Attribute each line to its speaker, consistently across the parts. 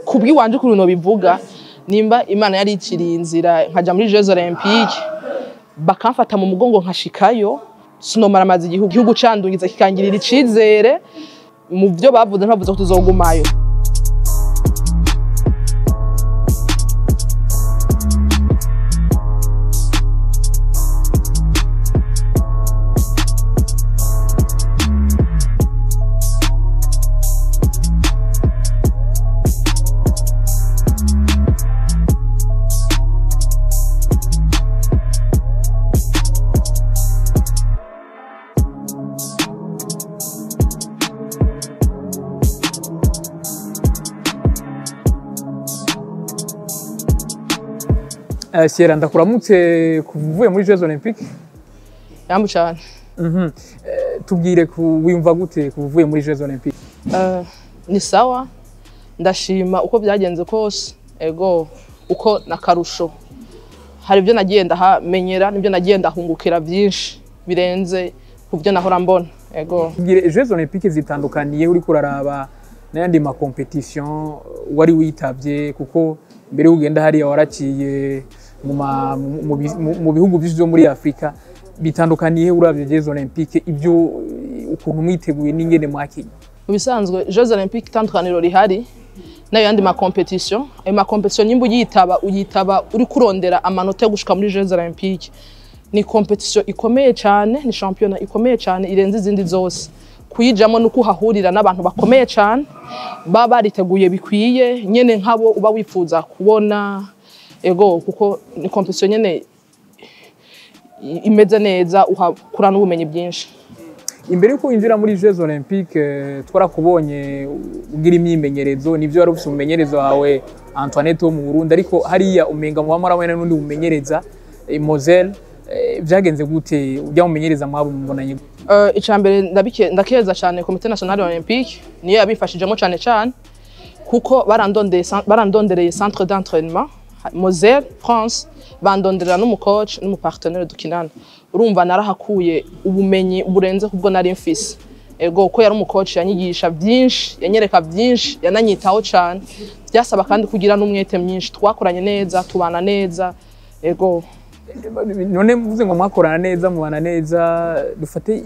Speaker 1: Kubw'iwanje ukuntu nobivuga, nimba Imana yari iciriye inzira nkaja muri Jeux Olympiques, bakamfata mu mugongo nkashikayo, sinomara amazi igihugu candungiza kikangirira icizere. Mu byo bavuze ntavuze ko tuzogumayo.
Speaker 2: Sierra, ndakuramutse kuvuye muri Jeux Olympiques.
Speaker 1: Yambu cyane.
Speaker 2: Tubwire ku wiyumva gute kuvuye muri Jeux Olympiques?
Speaker 1: Ni sawa, ndashima uko byagenze kose. Ego, uko nakarusho hari ibyo nagiye ndahamenyera nibyo nagiye ndahungukira byinshi birenze ku byo nahora mbona. Ego,
Speaker 2: tubwire Jeux Olympiques zitandukaniye uri kuraraba n'ayandi ma competition wari witavye, kuko mbere ugenda hariya waraciye mu bihugu byinshi byo muri Afrika. Bitandukaniye uravye Jeux Olympiques, ibyo ukuntu mwiteguye n'ingene mwakinye?
Speaker 1: Mu bisanzwe Jeux Olympiques itandukaniro rihari nayo yandi ma competition, ayo ma competition nyimba uyitaba uri kurondera amanota yo gushika muri Jeux Olympiques. Ni competition ikomeye cyane, ni championnat ikomeye cyane irenze izindi zose. Kuyijamo nuko uhahurira n'abantu bakomeye cyane baba bariteguye bikwiye nyene nkabo uba wifuza kubona. Ego, kuko ni competition nyene imeze neza, uhakura n'ubumenyi bwinshi.
Speaker 2: Imbere yuko winjira muri Jeux Olympiques twarakubonye ugira imyimenyerezo, nivyo wari ufise umumenyerezo wawe Antoinette wo mu Burundi, ariko hariya umenga muba murabona n'undi mumenyereza Moselle. Vyagenze gute ujya mumenyereza mwabo mubonanye?
Speaker 1: Icambere ndakeza cyane Comité National Olympique, niyo yabifashijemo cyane cyane, kuko barandondereye centre d'entraînement Moselle France, bandonderera n'umucoach n'umupartenaire dukinana. Urumva narahakuye ubumenyi burenze kubwo nari mfise. Ego, ko yari umucoach yanyigisha byinshi, yanyereka byinshi, yananyitaho cyane. Byasaba kandi kugira n'umwete mwinshi, twakoranye neza, tubana neza. Ego.
Speaker 2: None mvuze ngo mwakorana neza, mubana neza, dufate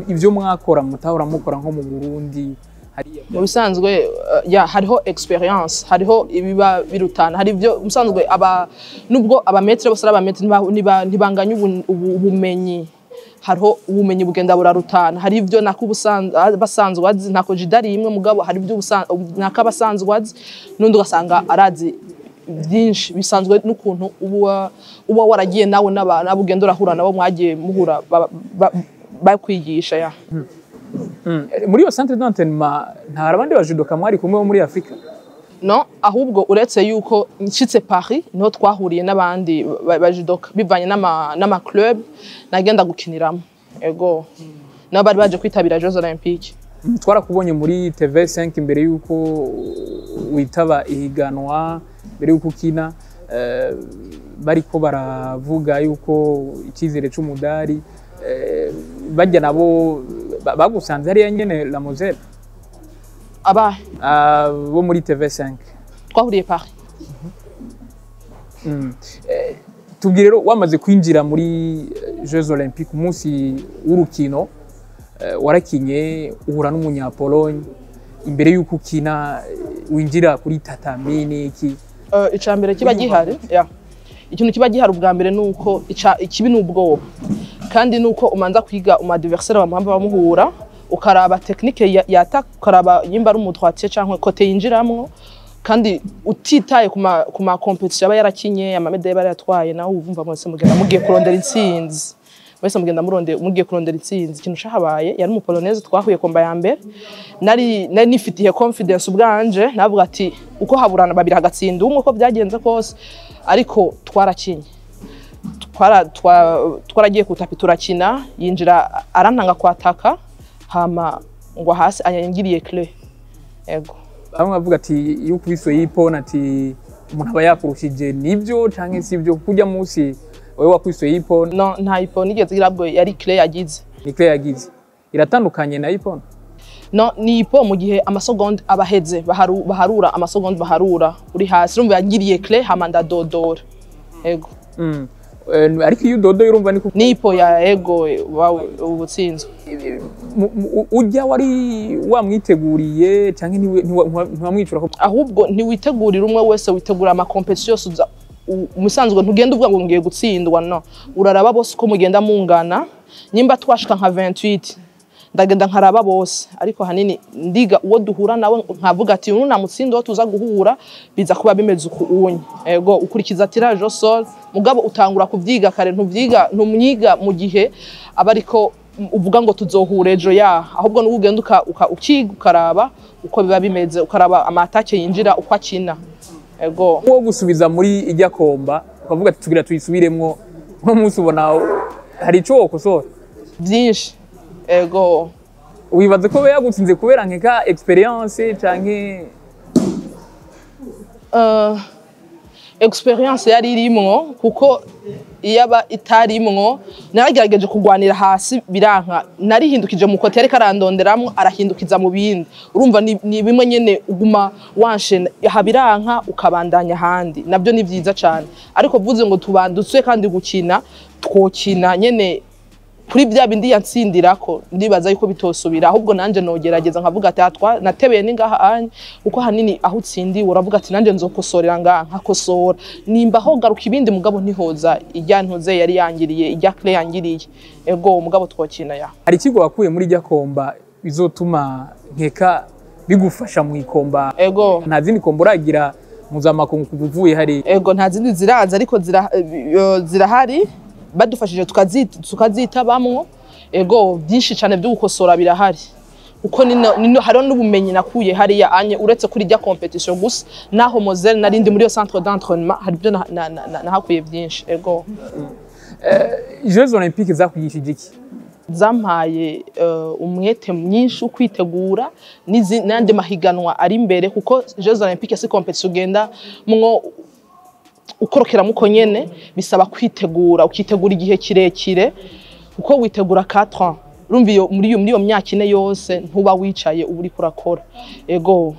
Speaker 2: ivyo mwakora mutahora mukora nko mu Burundi hariya?
Speaker 1: Mu bisanzwe ya hariho experience, hariho ibiba birutana, hari ibyo musanzwe aba nubwo abametre bose ari abametre ntibanganya ubumenyi, hariho ubumenyi bugenda burarutana. Hari ibyo basanzwe azi, ntako jidari imwe mugabo hari ibyo nakabasanzwe azi nundi ugasanga arazi byinshi bisanzwe n'ukuntu uba waragiye nawe n'abantu ugenda urahura nabo mwagiye muhura bakwigisha ya.
Speaker 2: Muri iyo centre d'entraînement nta abandi bajudoka mwari kumwe bo muri Afrika?
Speaker 1: No, ahubwo uretse yuko nshitse Paris niho twahuriye n'abandi bajudoka bivanye n'ama club nagenda gukiniramo. Ego, nabo bari baje kwitabira Jeux Olympiques.
Speaker 2: Twarakubonye muri TV5 imbere yuko witaba ihiganwa, mbere yuko ukina, bariko baravuga yuko icyizere c'umudari, bajya nabo bagusanze hariya nyene la Moselle?
Speaker 1: Aba
Speaker 2: bo muri TV5
Speaker 1: twahuriye Paris.
Speaker 2: Tubwire rero, wamaze kwinjira muri Jeux Olympiques umunsi w'urukino warakinye uhura n'umunyapologne, imbere yuko ukina winjira kuri tatami n'iki?
Speaker 1: Icambere kiba gihari, ya ikintu kiba gihari ubwa mbere nuko ikibi n'ubwoba, kandi nuko umanza kwiga umu adversaire bamuhamba bamuhura, ukaraba technique ya ukaraba yimba ari umudroitier canke côté yinjiramwo, kandi utitaye ku ma competition aba yarakinye, ama medaille aba yaratwaye, nawe uvumva mwese mugenda mugiye kurondera intsinzi, mwese mugenda mugiye kurondera intsinzi. Ikintu cahabaye yari mu Polonaise twahuye komba ya mbere, nari nifitiye confidence ubwanje, navuga ati uko haburana babiri hagatsinda umwe uko byagenze kose, ariko twarakinye, twaragiye ku tapi turakina, yinjira arantanga kwataka, hama ngo hasi anyangiriye clé. Ego,
Speaker 2: bamwe bavuga ati iyo ukubiswe yipona ati umuntu aba yakurushije, nibyo canke sivyo? Kujya munsi wewe wakubiswe yipona?
Speaker 1: No, nta ipona igeze irabwo, yari clé yagize.
Speaker 2: Ni clé yagize, iratandukanye na ipona?
Speaker 1: No, ni ippon mu gihe amasegonde aba aheze, baharura amasegonde, baharura uri hasi. Urumva yangiriye clé, hama ndadodora, ego.
Speaker 2: Ariko iyo udodoye, urumva ni
Speaker 1: Ni ippon ya, ego, ubutsinzwe.
Speaker 2: Ujya wari wamwiteguriye canke ntiwamwicura ko?
Speaker 1: Ahubwo ntiwitegurira umwe wese, witegura ama compétition yose. Uza umusanzwe ntugenda uvuga ngo ngiye gutsindwa. No, uraraba bose uko mugenda mungana. Nimba twashika nka 28, ndagenda nkaraba bose, ariko hanini ndiga uwo duhura nawe, nkavuga ati uyu namutsinda, uwo tuza guhura biza kuba bimeze uku unye. Ego, ukurikiza tirage au sort, mugabo utangura kuvyiga kare. Ntuvyiga, ntumyiga mu gihe aba ariko uvuga ngo tuzohura ejo ya, ahubwo nuko ugenda ukiga, ukaraba uko biba bimeze, ukaraba ama attaques yinjira, uko akina, ego.
Speaker 2: Uwo gusubiza muri ijya combat, ukavuga ati tugira tuyisubiremwo uno munsi, ubona hari ico wokosora?
Speaker 1: Byinshi, ego.
Speaker 2: Wibaza ko yagutsinze kubera nkeka expérience canke?
Speaker 1: Expérience yari irimwo, kuko iyo aba itarimwo, naragerageje kugwanira hasi biranka. Narihindukije mu côté yariko arandonderamwo, arahindukiza mu bindi. Urumva ni bimwe nyene, uguma wanshena aha biranka, ukabandanya ahandi. Nabyo ni vyiza cane, ariko vuze ngo tubandutse kandi gukina, twokina nyene kuri bya bindi yatsindirako, ndibaza yuko bitosubira. Ahubwo nanje nogerageza nkavuga ati atwa natebeye ni ngaha anye, kuko hanini aho utsindiwe uravuga ati nanje nzokosorera ngaha, nkakosora nimba ho garuka ibindi. Mugabo ntihoza ijya ntuze yari yangiriye, ijya clé yangiriye, ego. Mugabo twokina ya.
Speaker 2: Hari ikigo wakuye muri ijya combat bizotuma nkeka bigufasha mu i combat?
Speaker 1: Ego.
Speaker 2: Nta zindi combat uragira mpuzamakungu kuva uvuye hari?
Speaker 1: Ego, nta zindi ziraza, ariko zirahari, badufashije tukazitabamwo. Ego, byinshi cyane byo gukosora birahari, kuko hariho n'ubumenyi nakuye hariya anye, uretse kuri rya compétition gusa. Naho Moselle narindi muri iyo centre d'entraînement, hari ibyo nahakuye byinshi, ego.
Speaker 2: Jeux Olympiques zakwigishije iki?
Speaker 1: Zampaye umwete mwinshi wo kwitegura n'andi mahiganwa ari imbere, kuko Jeux Olympiques si compétition ugenda mwo ukorokera muko nyene. Bisaba kwitegura, ukitegura igihe kirekire, kuko witegura 4 ans. Urumva iyo muri iyo myaka 4 yose ntuba wicaye, uba uriko urakora, ego.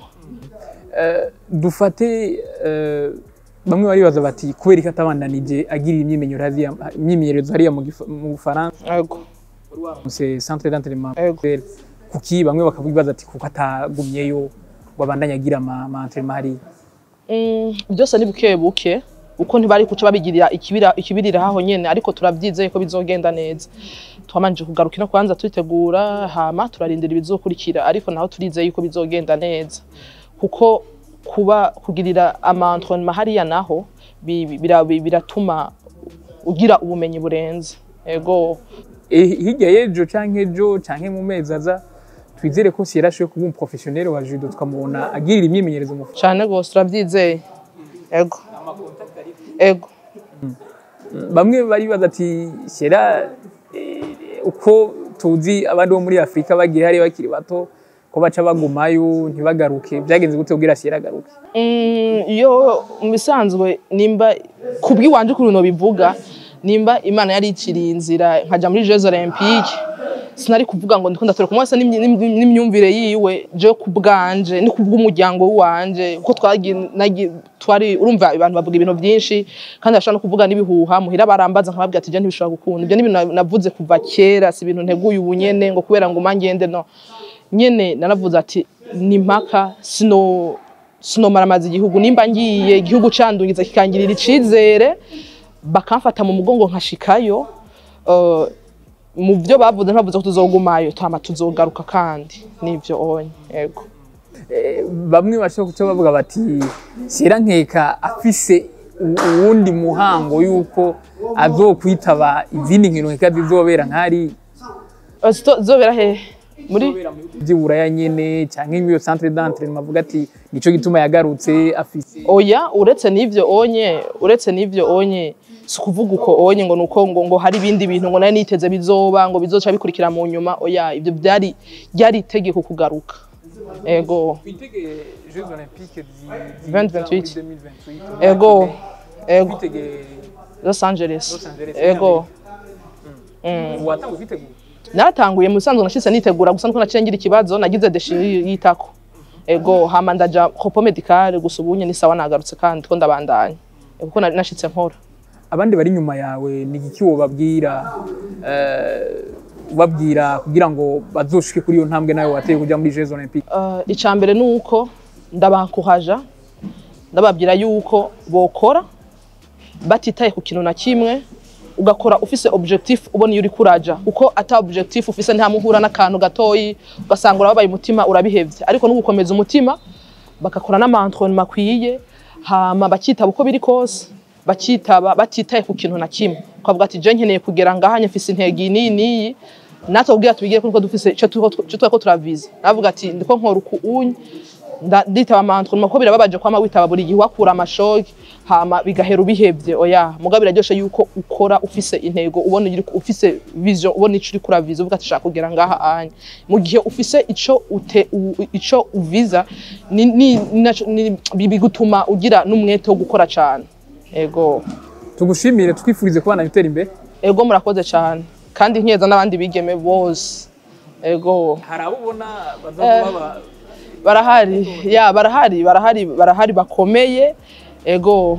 Speaker 2: Dufate bamwe baribaza bati kubera ko atabandanije agirira imyimenyerezo hariya mu Bufaransa,
Speaker 1: ego
Speaker 2: c'est centre d'entraînement,
Speaker 1: Ego.
Speaker 2: kuki bamwe bakavuga ati kuko atagumyeyo ngo abandanye agira ama entraînement hariya?
Speaker 1: Byose ni buke buke, uko ntibari kuca babigirira ikibira ikibirira haho nyene, ariko turavyizeye ko bizogenda neza. Twamanje kugaruka ino kwanza twitegura, hama turarindira ibizokurikira, ariko naho turizeye yuko bizogenda neza, kuko kuba kugirira ama entraînement hariya naho biratuma ugira ubumenyi burenze, ego.
Speaker 2: Hirya y'ejo canke ejo canke mu mezi aza, twizere ko Sierra ashoboye kuba umuprofessionnel wa judo, tukamubona agirira imyimenyerezo mu
Speaker 1: Cane gose, turavyizeye, ego ego.
Speaker 2: Bamwe baribaza ati Sierra, uko tuzi abandi bo muri Afrika bagiye hari bakiri bato ko baca bagumayo ntibagaruke, byagenze gute kugira Sierra agaruke?
Speaker 1: Iyo mu bisanzwe, nimba kubw'iwanje ukuntu nobivuga, nimba Imana yari iciriye inzira nkaja muri Jeux Olympiques, sinari kuvuga ngo ndiko ndatoreka umwe wese n'imyumvire yiwe. Je ku bwanje ni kubw'umuryango wanje, kuko twari, urumva abantu bavuga ibintu byinshi kandi bashobora no kuvuga n'ibihuha. Muhira barambaza, nkababwira ati je ntibishobora gukunda. Ibyo ni ibintu navuze kuva kera, si ibintu nteguye ubu nyene ngo kubera ngo mangende. No nyene naravuze ati ni mpaka sinomaramaza igihugu. Nimba ngiye, igihugu candungiza, kikangirira icizere, bakamfata mu mugongo nkashikayo, mu byo bavuze ntibavuze ko tuzogumayo, twama tuzogaruka kandi nivyo onye, ego.
Speaker 2: Bamwe bashobora kuca bavuga bati Sierra nkeka afise uwundi muhango yuko azokwitaba izindi nkino nkeka zizobera nkari
Speaker 1: Zobera hehe? Muri
Speaker 2: by'iburaya nyene canke nk'iyo centre d'entraînement, avuga ati nico gituma yagarutse afise.
Speaker 1: Oya, uretse n'ivyo onye, uretse n'ivyo onye, si ukuvuga uko onye ngo nuko ngo hari ibindi bintu ngo nari niteze bizoba, ngo bizoca bikurikira mu nyuma. Oya, ibyo byari itegeko kugaruka, ego.
Speaker 2: Twitege Jeux Olympiques
Speaker 1: 2028. Ego ego.
Speaker 2: Twitege
Speaker 1: Los Angeles.
Speaker 2: Los Angeles.
Speaker 1: Ego.
Speaker 2: Watanga kwitegura?
Speaker 1: Naratanguye mu bisanzwe, nashitse nitegura, gusa nuko naciye ngira ikibazo, nagize déchirure y'itako. Ego, hama ndaja repos médical, gusa ubunye ni sawa, nagarutse kandi ko ndabandanya. Ego, kuko nari nashitse nkora.
Speaker 2: Abandi bari inyuma yawe, ni iki wobabwira, ubabwira kugira ngo bazoshike kuri iyo ntambwe nawe wateye kuja muri Jeux Olympiques?
Speaker 1: Ica mbere ni uko ndabankuhaja, ndababwira yuko bokora batitaye ku kintu na kimwe, ugakora ufise objectif, ubona iyo uriko uraja, kuko ata objectif ufise nta muhura n'akantu gatoyi ugasanga urababaye umutima, urabihevye. Ariko no gukomeza umutima, bagakora n'ama entraînement akwiye, hama bakitaba uko biri kose, bakitaba batitaye ku kintu na kimwe, ukavuga ati: "Je nkeneye kugera ngaha, mfise intego iyi n'iyi n'iyi." Natwe ubwira tubigire kuko dufise ico turiko turaviza. Navuga ati: "Ndiko nkora uku unye, nditaba ama entraînement," kuko birababaje kwama witaba buri gihe, wakura amashogi, hama bigahera ubihevye. Oya, mugabo biraryoshe yuko ukora ufise intego, ubona ufise vision, ubona ico uriko uraviza, uvuga ati: "Shaka kugera ngaha anya." Mu gihe ufise ico ico uviza ni bigutuma ugira n'umwete wo gukora cane. Ego.
Speaker 2: Tugushimire, twifurize kubana bitera imbere.
Speaker 1: Ego, murakoze cane, kandi nkeza n'abandi bigeme bose. Ego.
Speaker 2: Hari abo ubona bazoba?
Speaker 1: Barahari, ya, barahari, barahari, barahari bakomeye. Ego.